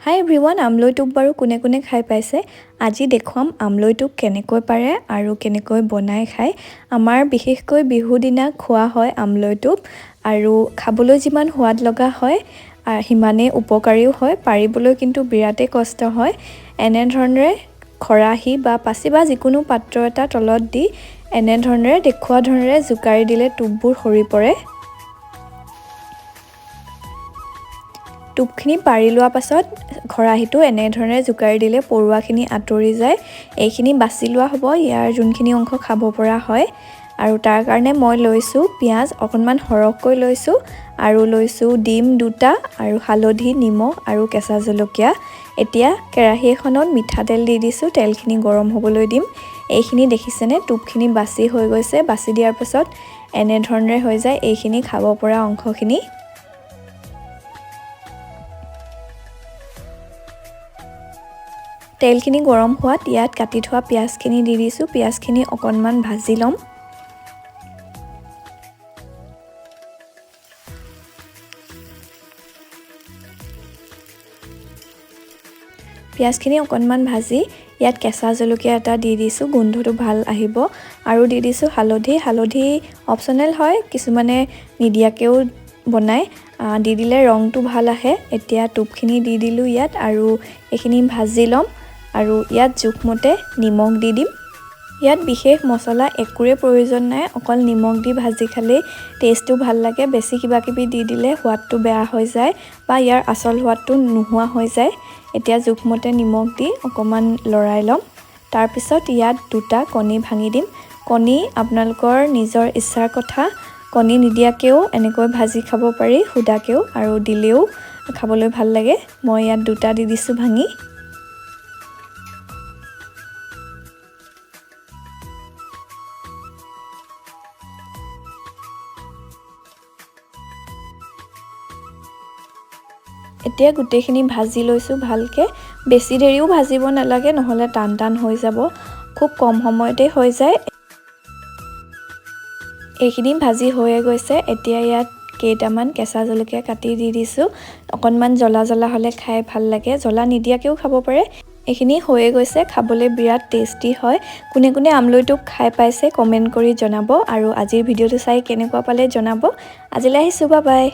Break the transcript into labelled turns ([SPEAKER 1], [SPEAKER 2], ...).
[SPEAKER 1] হাই everyone, আমলৈ টোপ বাৰু কোনে কোনে খাই পাইছে? আজি দেখুৱাম আমলৈ টোপ কেনেকৈ পাৰে আৰু কেনেকৈ বনাই খায়। আমাৰ বিশেষকৈ বিহু দিনা খোৱা হয় আমলৈ টোপ, আৰু খাবলৈ যিমান সোৱাদ লগা হয় সিমানেই উপকাৰীও হয়। পাৰিবলৈ কিন্তু বিৰাটেই কষ্ট হয়। এনেধৰণেৰে খৰাহী বা পাচি বা যিকোনো পাত্ৰ এটা তলত দি এনেধৰণেৰে দেখুওৱা ধৰণেৰে জোকাৰি দিলে টোপবোৰ সৰি পৰে। টোপখিনি পাৰি লোৱা পাছত খৰাহীটো এনেধৰণে জোকাৰি দিলে পৰুৱাখিনি আঁতৰি যায়। এইখিনি বাছি লোৱা হ'ব, ইয়াৰ যোনখিনি অংশ খাব পৰা হয়। আৰু তাৰ কাৰণে মই লৈছোঁ পিঁয়াজ অকণমান সৰহকৈ লৈছোঁ, আৰু লৈছোঁ ডিম দুটা, আৰু হালধি, নিমখ আৰু কেঁচা জলকীয়া। এতিয়া কেৰাহী এখনত মিঠাতেল দি দিছোঁ, তেলখিনি গৰম হ'বলৈ দিম। এইখিনি দেখিছেনে টোপখিনি বাছি হৈ গৈছে। বাছি দিয়াৰ পাছত এনেধৰণেৰে হৈ যায় এইখিনি খাব পৰা অংশখিনি। তেলখিনি গৰম হোৱাত ইয়াত কাটি থোৱা পিঁয়াজখিনি দি দিছোঁ। পিঁয়াজখিনি অকণমান ভাজি ল'ম। পিঁয়াজখিনি অকণমান ভাজি ইয়াত কেঁচা জলকীয়া এটা দি দিছোঁ, গোন্ধটো ভাল আহিব। আৰু দি দিছোঁ হালধি। হালধি অপশ্যনেল হয়, কিছুমানে নিদিয়াকৈও বনায়, দি দিলে ৰংটো ভাল আহে। এতিয়া টোপখিনি দি দিলোঁ ইয়াত আৰু এইখিনি ভাজি ল'ম। আৰু ইয়াত জোখমতে নিমখ দি দিম। ইয়াত বিশেষ মছলা একোৰে প্ৰয়োজন নাই, অকল নিমখ দি ভাজি খালেই টেষ্টটো ভাল লাগে। বেছি কিবা কিবি দি দিলে সোৱাদটো বেয়া হৈ যায় বা ইয়াৰ আচল সোৱাদটো নোহোৱা হৈ যায়। এতিয়া জোখমতে নিমখ দি অকণমান লৰাই ল'ম। তাৰপিছত ইয়াত দুটা কণী ভাঙি দিম। কণী আপোনালোকৰ নিজৰ ইচ্ছাৰ কথা, কণী নিদিয়াকৈও এনেকৈ ভাজি খাব পাৰি, সুদাকৈও, আৰু দিলেও খাবলৈ ভাল লাগে। মই ইয়াত দুটা দি দিছোঁ ভাঙি। এতিয়া গোটেইখিনি ভাজি লৈছোঁ ভালকৈ। বেছি দেৰিও ভাজিব নালাগে, নহ'লে টান টান হৈ যাব। খুব কম সময়তে হৈ যায়। এইখিনি ভাজি হৈয়ে গৈছে। এতিয়া ইয়াত কেইটামান কেঁচা জলকীয়া কাটি দি দিছোঁ। অকণমান জ্বলা জ্বলা হ'লে খাই ভাল লাগে, জ্বলা নিদিয়াকৈও খাব পাৰে। এইখিনি হৈয়ে গৈছে, খাবলৈ বিৰাট টেষ্টি হয়। কোনে কোনে আমলৈ টোপ খাই পাইছে কমেণ্ট কৰি জনাব, আৰু আজিৰ ভিডিঅ'টো চাই কেনেকুৱা পালে জনাব। আজিলৈ আহিছোঁ, বাই বাই।